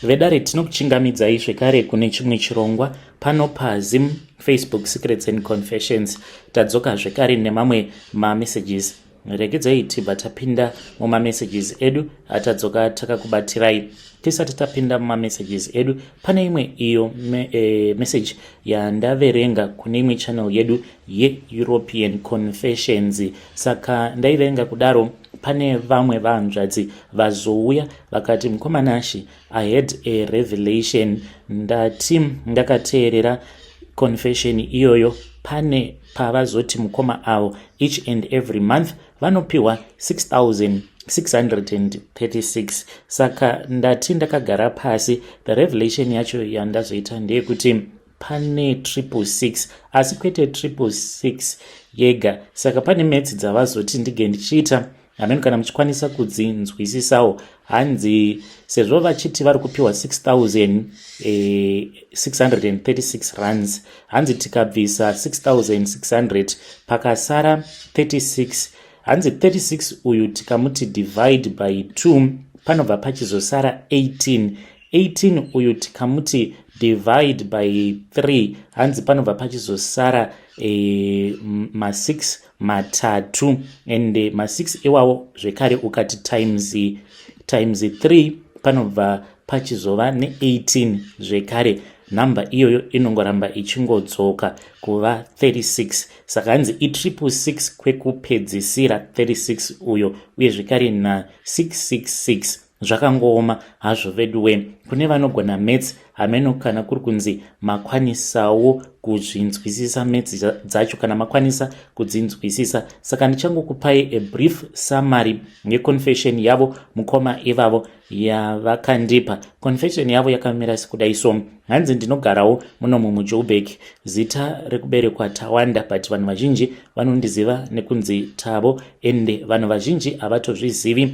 Vedare, tinokuchingamidzai zvekare kune chimwe chirongwa pano paZim Facebook Secrets and Confessions. Tadzoka zvekare nemamwe mamessages. Regedzai tibva tapinda mumamessages edu atadzoka takakubatirai. Tisati tapinda mumamessages edu, pane imwe iyo message yandaverenga kune imwe channel yedu yeEuropean Confessions. Saka ndaiverenga kudaro, pane vamwe vanzvadzi vazouya vakati, "Mukoma Nashi, I had a revelation. Ndati ndakateerera confession iyoyo, pane pavazoti mukoma avo each and every month vanopiwa 6636. Saka ndati ndakagara pasi, the revelation yacho yandazoita ndeyekuti pane 666, asi kwete 666 yega. Saka pane maths dzavazoti ndige ndichiita, hameno kana muchikwanisa kudzinzwisisawo. Hanzi sezvo vachiti vari kupiwa 6636 rands, hanzi tikabvisa 6600 pakasara 36. Hanzi 36 uyu tikamuti divide by 2, panobva pachizosara 18. 18 uyu tikamuti divide by 3, hanzi panobva pachizosara ma6 matatu. And ma6 iwawo zvekare ukati times 3, panobva pachizova ne18 zvekare. Nhamba iyoyo inongoramba ichingodzoka kuva 36. Saka hanzi i666 kwekupedzisira, 36 uyo, uye zvekare na666. Zvakangooma hazvo veduwe. Kune vanogona maths, hameno kana kuri kunzi makwanisawo kuzvinzwisisa maths dzacho, kana makwanisa kudzinzwisisa. Saka ndichangokupai a brief summary yeconfession yavo mukoma ivavo yavakandipa. Confession yavo yakamira sekudai so. Hanzi, "Ndinogarawo munomu muJoburg. Zita rekuberekwa Tawanda, but vanhu vazhinji vanondiziva nekunzi Tavo. Ende vanhu vazhinji havatozvizivi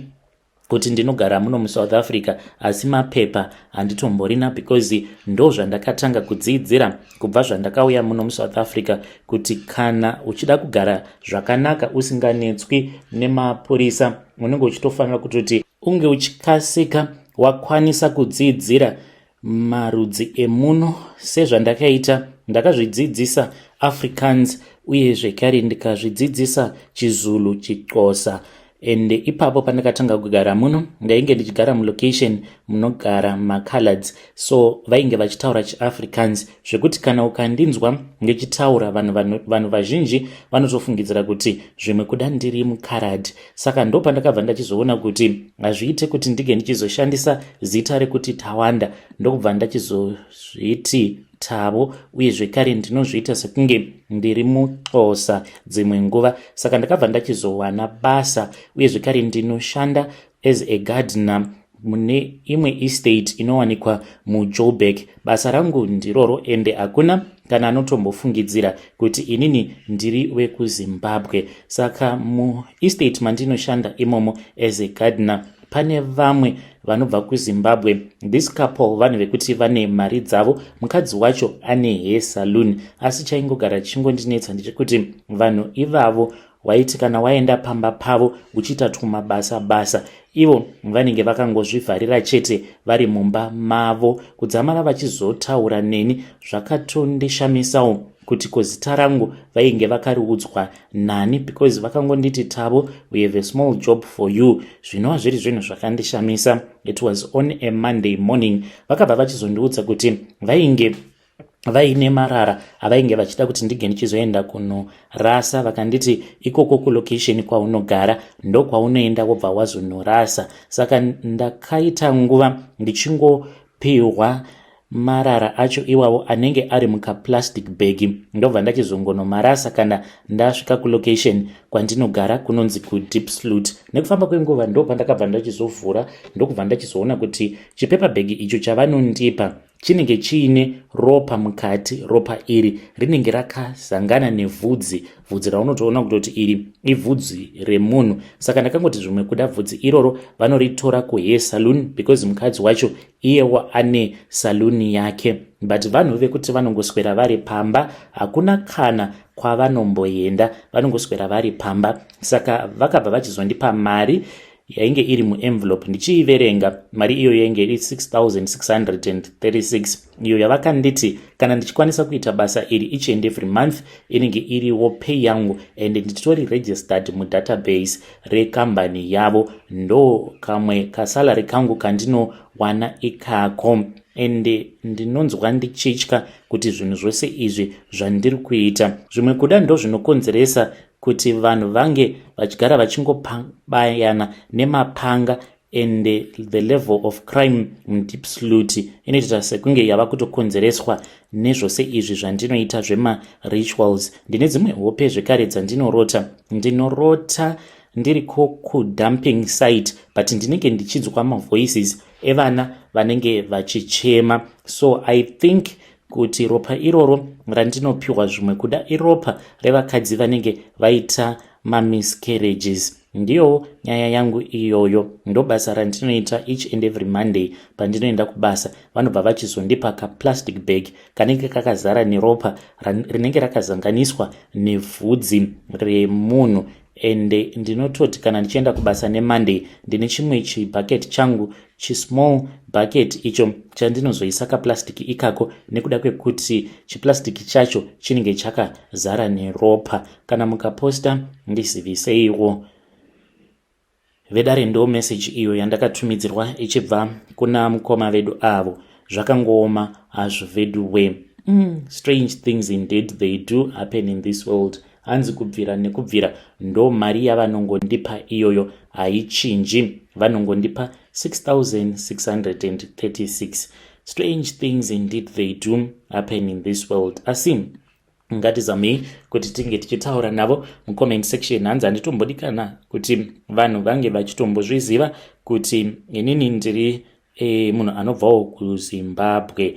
kuti ndinogara muno muSouth Africa, asi mapepa handitomborina, because ndo zvandakatanga kudzidzira kubva zvandakauya muno muSouth Africa, kuti kana uchida kugara zvakanaka usinganetswi nemapurisa, unenge uchitofanira kutoti unge uchikasika wakwanisa kudzidzira marudzi emuno. Sezvandakaita, ndakazvidzidzisa Afrikaans, uye zvekare ndikazvidzidzisa chiZulu, chiXhosa. Ende ipapo pandakatanga kugara muno, ndainge ndichigara mulocation munogara macoloureds, so vainge vachitaura chiAfrikaans, zvekuti kana ukandinzwa ndichitaura, vanhu vazhinji vanotofungidzira kuti zvimwe kuda ndiri mucoloured. Saka ndo pandakabva ndachizoona kuti hazviite kuti ndige ndichizoshandisa zita rekuti Tawanda, ndokubva ndachizozviti Tavo, uye zvekare ndinozviita sekunge ndiri muXhosa dzimwe nguva. Saka ndakabva ndachizowana basa, uye zvekare ndinoshanda as a gardener mune imwe estate inowanikwa muJoburg. Basa rangu ndiroro, ende hakuna kana anotombofungidzira kuti inini ndiri wekuZimbabwe. Saka muestate mandinoshanda imomo as a gardener, pane vamwe vanobva kuZimbabwe. This couple vanhu vekuti vane mari dzavo. Mukadzi wacho ane hair saloon. Asi chaingogara chichingondinetsa ndechekuti vanhu ivavo waiti kana waenda pamba pavo uchiita twumabasa basa, ivo vanenge vakangozvivharira chete vari mumba mavo, kudzamara vachizotaura neni. Zvakatondishamisawo kuti ko zita rangu vainge vakariudzwa nani, because vakangonditi, 'Tavo, we have a small job for you,' zvinova zviri zvinhu zvakandishamisa. It was on a Monday morning. Vakabva vachizondiudza kuti vainge vaine marara avainge vachida kuti ndige ndichizoenda kunorasa. Vakanditi ikoko kulocation kwaunogara ndokwaunoenda, wobva wazonorasa. Saka ndakaita nguva ndichingopiwa marara acho iwawo anenge ari mukaplastic bag, ndobva ndachizongonomarasa kana ndasvika kulocation kwandinogara kunonzi kuDiepsloot. Nekufamba kwenguva ndo pandakabva ndachizovhura, ndokubva ndachizoona kuti chipaper bag icho chavanondipa chinenge chiine ropa mukati. Ropa iri rinenge rakazangana nevhudzi, vhudzi raunotoona kutoti iri ibvudzi remunhu. Saka ndakangoti zvimwe kuda bvudzi iroro vanoritora kuhair saloon, because mukadzi wacho iyewo ane saloon yake. But vanhu vekuti vanongoswera vari pamba, hakuna kana kwavanomboenda, vanongoswera vari pamba. Saka vakabva vachizondipa mari. Yainge iri muenvelope. Ndichiiverenga, mari iyo yainge iri 6636, iyo yavakanditi kana ndichikwanisa kuita basa iri each and every month, inenge iriwo pay yangu, and nditori registered mudatabase rekambani yavo. Ndo kamwe kasalary kangu kandinowana ikako. Ende ndinonzwa ndichitya kuti zvinhu zvose izvi zvandiri kuita, zvimwe kuda ndo zvinokonzeresa kuti vanhu vange vachigara vachingobayana nemapanga. And the level of crime muDiepsloot inoita sekunge yava kutokonzereswa nezvose izvi zvandinoita zvemarituals. Ndine dzimwe hope zvekare dzandinorota. Ndinorota ndiriko kudumping site, but ndinenge ndichinzwa mavoices evana vanenge vachichema. So I think kuti ropa iroro randinopiwa, zvimwe kuda iropa revakadzi vanenge vaita mamiscarriages. Ndiyo nyaya yangu iyoyo. Ndo basa randinoita each and every Monday. Pandinoenda kubasa, vanobva vachizondipa kaplastic bag kanenge kakazara neropa rinenge rakazanganiswa nevhudzi remunhu. Ende ndinototi kana ndichienda kubasa neMonday, ndine chimwe chibhaketi changu, chismall bucket icho chandinozoisa kaplastic ikako, nekuda kwekuti chiplastic chacho chinenge chakazara neropa. Kana mukaposta, ndiziviseiwo, vedare. Ndo meseji iyo yandakatumidzirwa ichibva kuna mukoma vedu avo. Zvakangooma hazvo vedu. Strange things indeed, they do happen in this world. Hanzi kubvira nekubvira ndo mari yavanongondipa iyoyo, haichinji, vanongondipa 6636. Strange things indeed, they do happen in this world. Asi ngatizamei kuti tinge tichitaura navo mucomment section. Hanzi handitombodikana kuti vanhu vange vachitombozviziva kuti inini ndiri munhu anobvawo kuZimbabwe.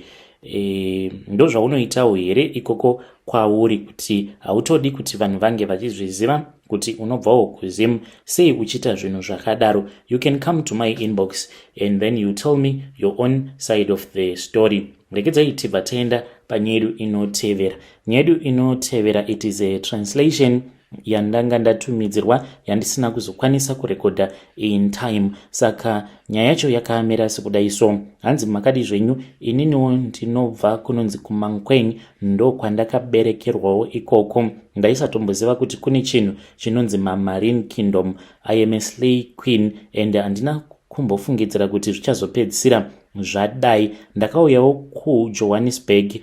Ndo zvaunoitawo here ikoko kwauri, kuti hautodi kuti vanhu vange vachizviziva kuti unobvawo kuZim? Sei uchiita zvinhu zvakadaro? You can come to my inbox and then you tell me your own side of the story. Regedzai tibva taenda panyaya yedu inotevera. Nyaya yedu inotevera, it is a translation yandanga ndatumidzirwa yandisina kuzokwanisa kurekodha in time. Saka nyaya yacho yakamira sekudai. So hanzi, "Makadi zvenyu? Ininiwo ndinobva kunonzi kuMankweng, ndo kwandakaberekerwawo ikoko. Ndaisatomboziva kuti kune chinhu chinonzi mamarine kingdom. I am a slay queen and handina kumbofungidzira kuti zvichazopedzisira zvadai. Ndakauyawo kuJohannesburg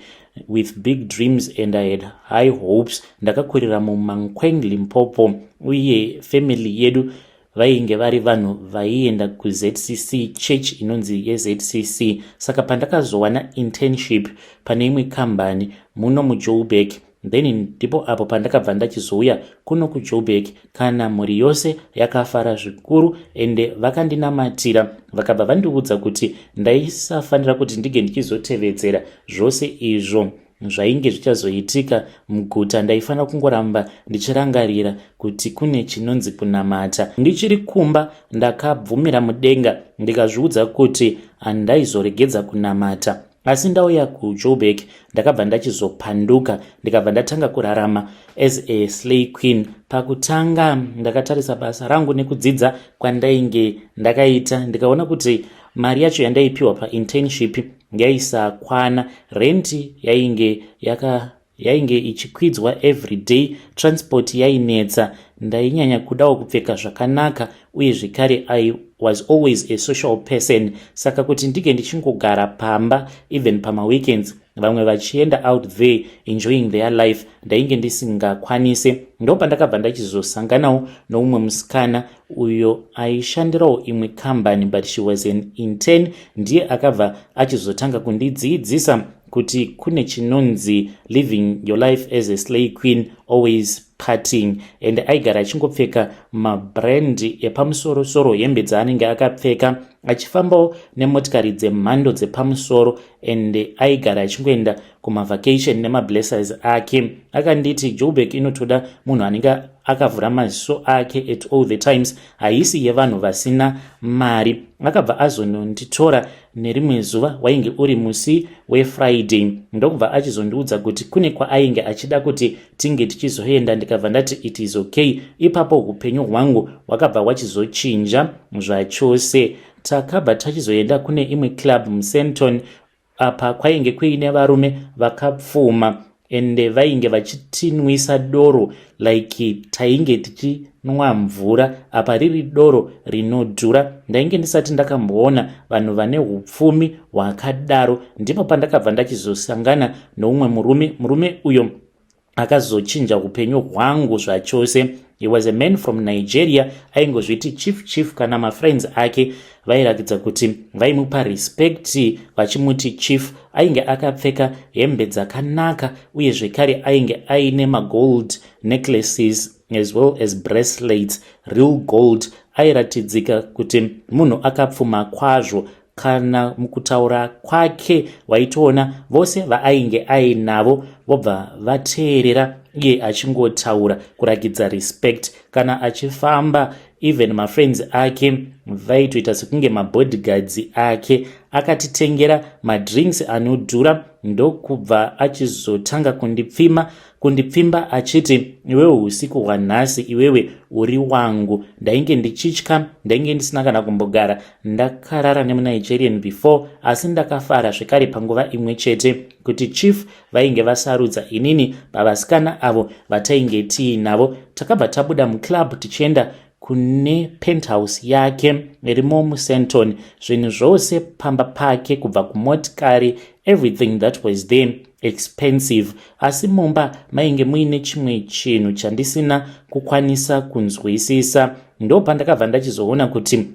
with big dreams and I had high hopes. Ndakakurira muMankweng, Limpopo, uye family yedu vainge vari vanhu vaienda kuZCC, church inonzi yeZCC. Saka pandakazowana internship pane imwe kambani muno muJoburg, then ndipo apo pandakabva ndachizouya kuno kuJoburg. Kana mhuri yose yakafara zvikuru, ende vakandinamatira, vakabva vandiudza kuti ndaisafanira kuti ndinge ndichizotevedzera zvose izvo zvainge zvichazoitika muguta. Ndaifanira kungoramba ndichirangarira kuti kune chinonzi kunamata. Ndichiri kumba, ndakabvumira mudenga, ndikazviudza kuti handaizoregedza kunamata. Asi ndauya kuJoburg, ndakabva ndachizopanduka, ndikabva ndatanga kurarama as a slay queen. Pakutanga ndakatarisa basa rangu nekudzidza kwandainge ndakaita, ndikaona kuti mari yacho yandaipiwa painternship yaisakwana. Renti yainge ichikwidzwa every day, transport yainetsa. Ndainyanya kudawo kupfeka zvakanaka, uye zvekare I was always a social person. Saka kuti ndinge ndichingogara pamba even pamaweekends, vamwe vachienda out there enjoying their life, ndainge ndisingakwanise. Ndo pandakabva ndachizosanganawo noumwe musikana uyo aishandirawo imwe kambani, but she was an intern. Ndiye akabva achizotanga kundidzidzisa kuti kune chinonzi living your life as a slay queen, always partying. And aigara achingopfeka mabrand epamusorosoro. Hembe dzaanenge akapfeka Achifambawo nemotikari dzemhando dzepamusoro and aigara achingoenda kumavacation nemablessers ake. Akanditi Joburg inotoda munhu anenge akavhura maziso ake at all the times, haisi yevanhu vasina mari. Akabva azononditora nerimwe zuva, wainge uri musi weFriday, ndokubva achizondiudza kuti kune kwaainge achida kuti tinge tichizoenda. Ndikabva ndati it is okay. Ipapo upenyu hwangu hwakabva hwachizochinja zvachose. Takabva tachizoenda kune imwe club muSandton. Apa kwainge kuine varume vakapfuma ende vainge vachitinwisa doro like tainge tichinwa mvura, apa riri doro rinodhura. Ndainge ndisati ndakamboona vanhu vane upfumi hwakadaro. Ndipo pandakabva ndachizosangana noumwe murume, murume uyo akazochinja upenyu hwangu zvachose. He was a man from Nigeria, aingozviti Chief, Chief. Kana mafriends ake vairatidza kuti vaimupa respect vachimuti Chief. Ainge akapfeka hembe dzakanaka uye zvekare ainge aine magold necklaces as well as bracelets, real gold. Airatidzika kuti munhu akapfuma kwazvo. Kana mukutaura kwake waitoona vose vaainge ainavo vobva vateerera iye achingotaura, kurakidza respect. Kana achifamba, even mafriends ake vaitoita sekunge mabodyguards ake. Akatitengera madrinks anodhura, ndokubva achizotanga kundipfima, kundipfimba achiti, "Iwewe, usiku hwanhasi iwewe uri wangu." Ndainge ndichitya, ndainge ndisina kana kumbogara ndakarara nemuNigerian before, asi ndakafara zvekare panguva imwe chete kuti Chief vainge vasarudza inini pavasikana avo vatainge tiinavo. Takabva tabuda muclub tichienda kune penthouse yake irimo muSandton. Zvinhu zvose pamba pake, kubva kumotikari, everything that was there expensive. Asi mumba mainge muine chimwe chinhu chandisina kukwanisa kunzwisisa. Ndo pandakabva ndachizoona kuti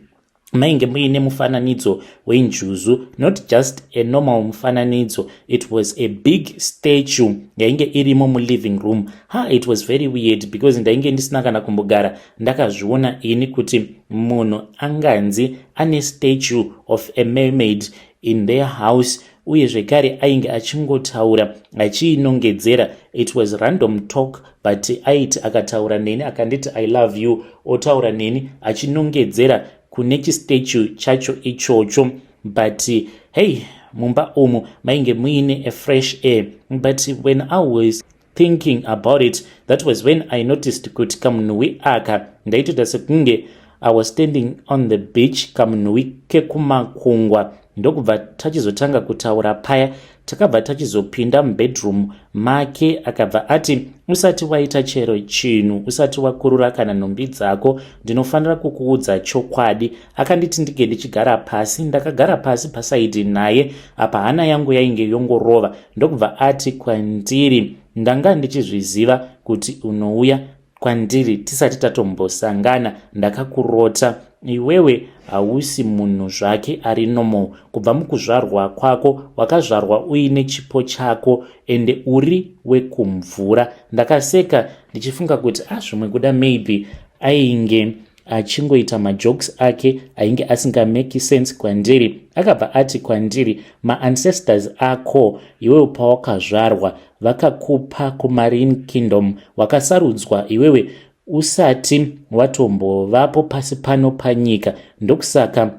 mainge muine mufananidzo wenjuzu, not just a normal mufananidzo, it was a big statue yainge irimo muliving room. Ha, it was very weird because ndainge ndisina kana kumbogara ndakazviona ini kuti munhu anganzi ane statue of a mermaid in their house. Uye zvekare ainge achingotaura achiinongedzera. It was random talk, but aiti akataura neni akanditi, "I love you," otaura neni achinongedzera kune chistatue chacho ichocho. But hey, mumba umu mainge muine a fresh air. But when I was thinking about it, that was when I noticed kuti kamunhuwi aka, ndaitoita sekunge I was standing on the beach, kamunhuwi kekumakungwa. Ndokubva tachizotanga kutaura paya. Takabva tachizopinda mubedroom make. Akabva ati, "Usati waita chero chinhu, usati wakurura kana nhumbi dzako, ndinofanira kukuudza chokwadi." Akanditi ndinge ndichigara pasi. Ndakagara pasi paside naye. Apa hana yangu yainge yongorova. Ndokubva ati kwandiri, "Ndanga ndichizviziva kuti unouya kwandiri. Tisati tatombosangana ndakakurota. Iwewe hausi munhu zvake ari normal. Kubva mukuzvarwa kwako wakazvarwa uine chipo chako, ende uri wekumvura." Ndakaseka ndichifunga kuti a ah, zvimwe kuda maybe ainge achingoita majokes ake ainge asingameki sense kwandiri. Akabva ati kwandiri, "Maancestors ako iwewe pawakazvarwa vakakupa kumarine kingdom. Wakasarudzwa iwewe usati watombovapo pasi pano panyika. Ndokusaka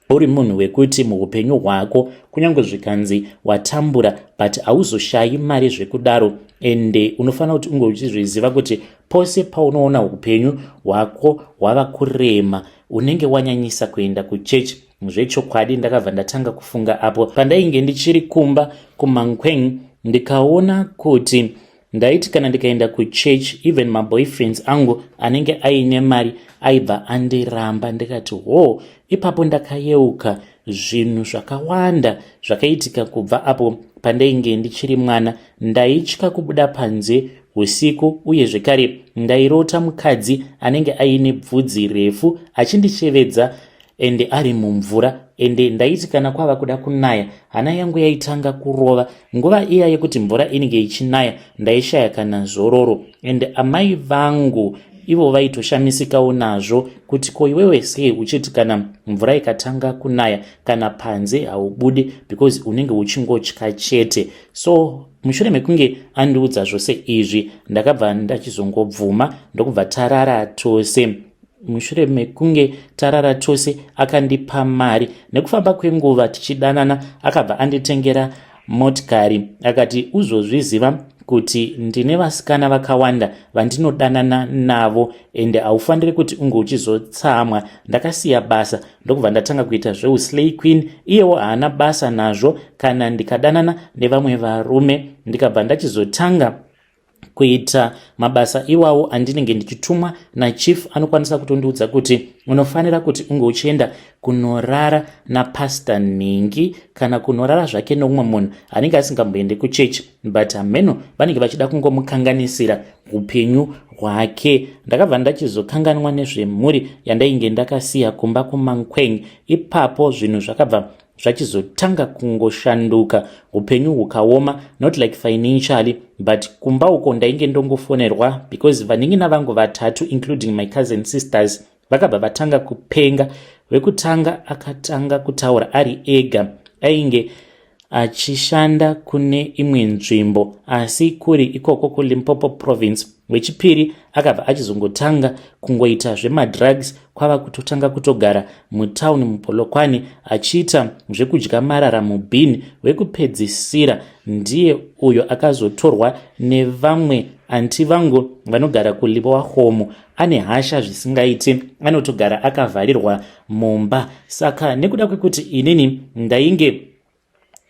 uri munhu wekuti muupenyu hwako, kunyange zvikanzi watambura, but hauzoshayi mari zvekudaro. Ende unofanira kuti unge uchizviziva kuti pose paunoona upenyu hwako hwava kurema, unenge wanyanyisa kuenda kuchechi." Zvechokwadi ndakabva ndatanga kufunga apo pandainge ndichiri kumba kuMankweng, ndikaona kuti ndaiti kana ndikaenda kuchurch, even maboyfriends angu anenge aine mari aibva andiramba. Ndikati ho, ipapo ndakayeuka zvinhu zvakawanda zvakaitika kubva apo pandainge ndichiri mwana. Ndaitya kubuda panze usiku, uye zvekare ndairota mukadzi anenge aine bvudzi refu achindishevedza ende ari mumvura. Ende ndaiti kana kwava kuda kunaya, hana yangu yaitanga kurova. Nguva iya yekuti mvura inenge ichinaya, ndaishaya kana zororo. Ende amai vangu Ivo vaitoshamisikawo nazvo kuti ko iwewe sei uchiti kana mvura ikatanga kunaya kana panze haubudi because unenge uchingotya chete. So mushure mekunge andiudza zvose izvi, ndakabva ndachizongobvuma, ndokubva tarara tose. Mushure mekunge tarara tose, akandipa mari. Nekufamba kwenguva tichidanana, akabva anditengera motikari, akati, "Uzozviziva kuti ndine vasikana vakawanda vandinodanana navo, ende haufaniri kuti unge uchizotsamwa." Ndakasiya basa, ndokubva ndatanga kuita zveuslay queen. Iyewo haana basa nazvo kana ndikadanana nevamwe varume. Ndikabva ndachizotanga kuita mabasa iwawo andinenge ndichitumwa nachief. Anokwanisa kutondiudza kuti unofanira kuti unge uchienda kunorara napastor Nhingi kana kunorara zvake neumwe munhu anenge asingamboende kuchechi, but hameno vanenge vachida kungomukanganisira upenyu hwake. Ndakabva ndachizokanganwa nezvemhuri yandainge ndakasiya kumba kuMankweng. Ipapo zvinhu zvakabva zvachizotanga kungoshanduka, upenyu hukaoma, not like financially, but kumba uko ndainge ndongofonerwa because vanin'ina vangu vatatu, including my cousin sisters, vakabva vatanga kupenga. Wekutanga akatanga kutaura ari ega. Ainge achishanda kune imwe nzvimbo, asi kuri ikoko kuLimpopo Province. Wechipiri akabva achizongotanga kungoita zvemadrugs, kwava kutotanga kutogara mutauni muPolokwane, achiita zvekudya marara mubhini. Wekupedzisira ndiye uyo akazotorwa nevamwe anti vangu vanogara kuLebowakgomo. Ane hasha zvisingaiti, anotogara akavharirwa mumba. Saka nekuda kwekuti inini ndainge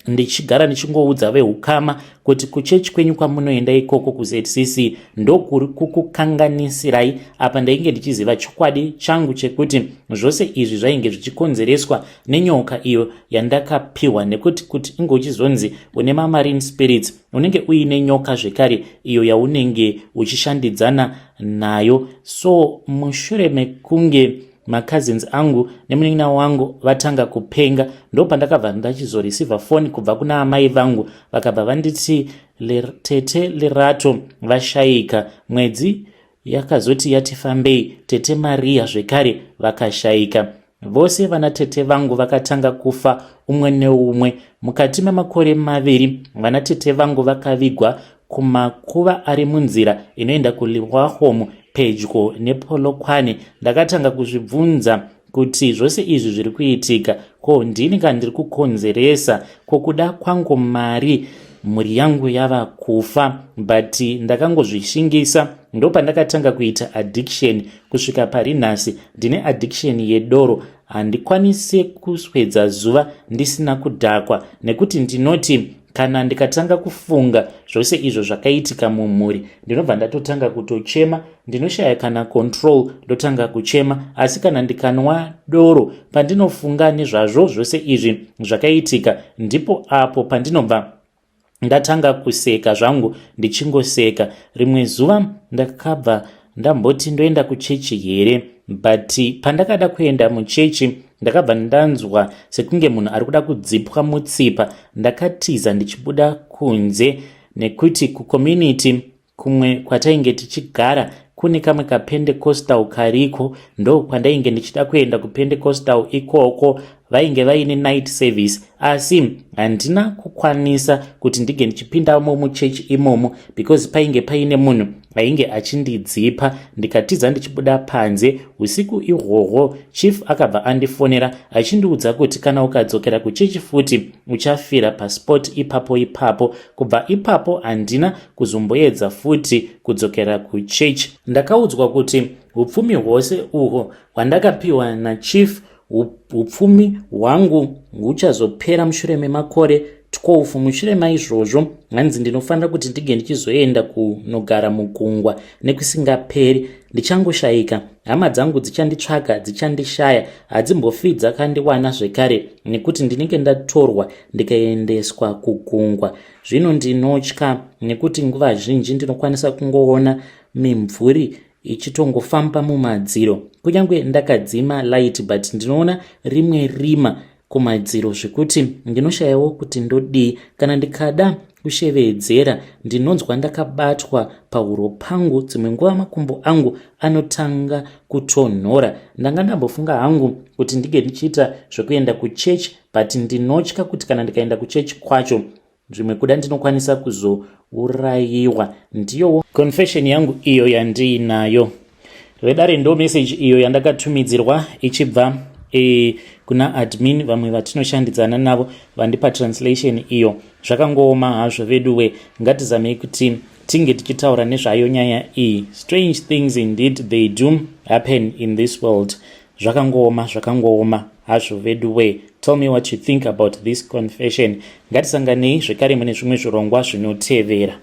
ndichigara ndichingoudza veukama kuti kuchechi kwenyu kwamunoenda ikoko kuZCC ndokuri kukukanganisirai, apa ndainge ndichiziva chokwadi changu chekuti zvose izvi zvainge zvichikonzereswa nenyoka iyo yandakapiwa, nekuti kuti inge uchizonzi une mamarine spirits, unenge uine nyoka zvekare iyo yaunenge uchishandidzana nayo. So mushure mekunge macousins angu nemunin'ina wangu vatanga kupenga, ndo pandakabva ndachizoreceiva foni kubva kuna amai vangu. Vakabva vanditi tete Lerato vashayika. Mwedzi yakazoti yati fambei, tete Maria zvekare vakashayika. Vose vana tete vangu vakatanga kufa umwe neumwe. Mukati memakore 2, vana tete vangu vakavigwa kumakuva ari munzira inoenda kuLebowakgomo, pedyo nePolokwane. Ndakatanga kuzvibvunza kuti zvose izvi zviri kuitika, ko ndini kana ndiri kukonzeresa? Ko kuda kwangu mari, mhuri yangu yava kufa? But ndakangozvishingisa. Ndopandakatanga kuita addiction. Kusvika pari nhasi ndine addiction yedoro. Handikwanisi kuswedza zuva ndisina kudhakwa, nekuti ndinoti kana ndikatanga kufunga zvose izvo zvakaitika mumhuri, ndinobva ndatotanga kutochema. Ndinoshaya kana control, ndotanga kuchema. Asi kana ndikanwa doro, pandinofunga nezvazvo zvose izvi zvakaitika, ndipo apo pandinobva ndatanga kuseka zvangu, ndichingoseka. Rimwe zuva ndakabva ndamboti ndoenda kuchechi here, but pandakada kuenda muchechi, ndakabva ndanzwa sekunge munhu ari kuda kudzipwa mutsipa. Ndakatiza ndichibuda kunze, nekuti kucommunity kumwe kwatainge tichigara kune kamwe kaPentecostal kariko. Ndo kwandainge ndichida kuenda kuPentecostal ikoko. Vainge vaine night service, asi handina kukwanisa kuti ndinge ndichipindamo muchechi imomo because painge paine munhu ainge achindidzipa. Ndikatiza ndichibuda panze. Usiku ihwohwo chief akabva andifonera achindiudza kuti kana ukadzokera kuchechi futi, uchafira paspot ipapo ipapo. Kubva ipapo handina kuzomboedza futi kudzokera kuchechi. Ndakaudzwa kuti upfumi hwose uhwo hwandakapiwa nachief, upfumi hwangu huchazopera mushure memakore 12. Mushure maizvozvo, hanzi ndinofanira kuti ndinge ndichizoenda kunogara mugungwa nekusingaperi. Ndichangoshayika, hama dzangu dzichanditsvaga, dzichandishaya, hadzimbofi dzakandiwana zvekare, nekuti ndinenge ndatorwa ndikaendeswa kugungwa. Zvino ndinotya nekuti nguva zhinji ndinokwanisa kungoona mimvuri ichitongofamba mumadziro. Kunyange ndakadzima light, but ndinoona rimwe rima kumadziro, zvekuti ndinoshayawo kuti ndodii. Kana ndikada kuchema, ndinonzwa kunge ndiri kuchema. kushevedzera. Ndinonzwa ndakabatwa pahuro pangu, dzimwe nguva makumbo angu anotanga kutonhora. Ndanga ndambofunga hangu kuti ndinge ndichiita zvekuenda kuchechi, but ndinotya kuti kana ndikaenda kuchechi kwacho, zvimwe kuda ndinokwanisa kuzourayiwa. Ndiyowo confession yangu iyo yandiinayo, vedare. Ndo message iyo yandakatumidzirwa ichibva kuna admin vamwe vatinoshandidzana navo, vandipa translation iyo. Zvakangooma hazvo, veduwe. Ngatizamei kuti tinge tichitaura nezvayo nyaya iyi. Strange things indeed, they do happen in this world. Zvakangooma, zvakangooma hazvo, veduwe. Tell me what you think about this confession. Ngatisanganei zvekare mune zvimwe zvirongwa zvinotevera.